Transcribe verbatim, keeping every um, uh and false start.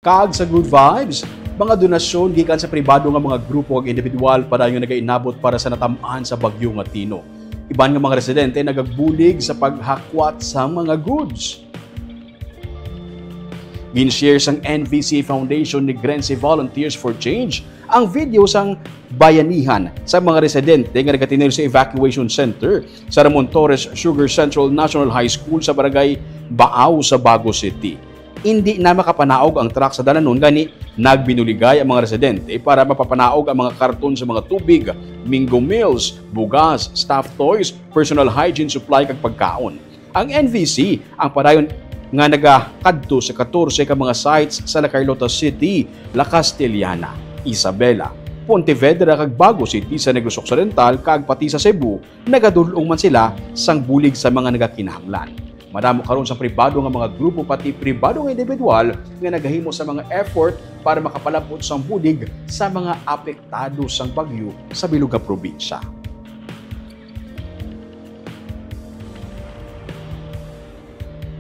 Kag sa Good Vibes, mga donasyon gikan sa pribado nga mga grupo kag individual padayon nga nagainabot para sa natam-an sa bagyo nga Tino. Iban nga mga residente nagagbulig sa paghakwat sa mga goods. Gin-share sang N V C Foundation ni Grense Volunteers for Change ang video sang bayanihan sa mga residente nga nagatinir sa evacuation center sa Ramon Torres Sugar Central National High School sa barangay Baaw sa Bago City. Indi na makapanaog ang truck sa dalanon, gani nagbinuligay ang mga residente para mapapanaog ang mga karton sa mga tubig, Minggo meals, bugas, staff toys, personal hygiene supply kag pagkaon. Ang N V C ang padayon nga nagakadto sa katorse ka mga sites sa La Carlota City, La Castellana, Isabela, Pontevedra kag Bago City sa Negros Occidental kag pati sa Cebu, nagadul-ong man sila sang bulig sa mga nagakinahanglan. Madamo karon sa pribado nga mga grupo pati pribado nga individual nga nagahimo sa mga effort para makapalab-ot sang bulig sa mga apektado sang bagyo sa bilog nga probinsya.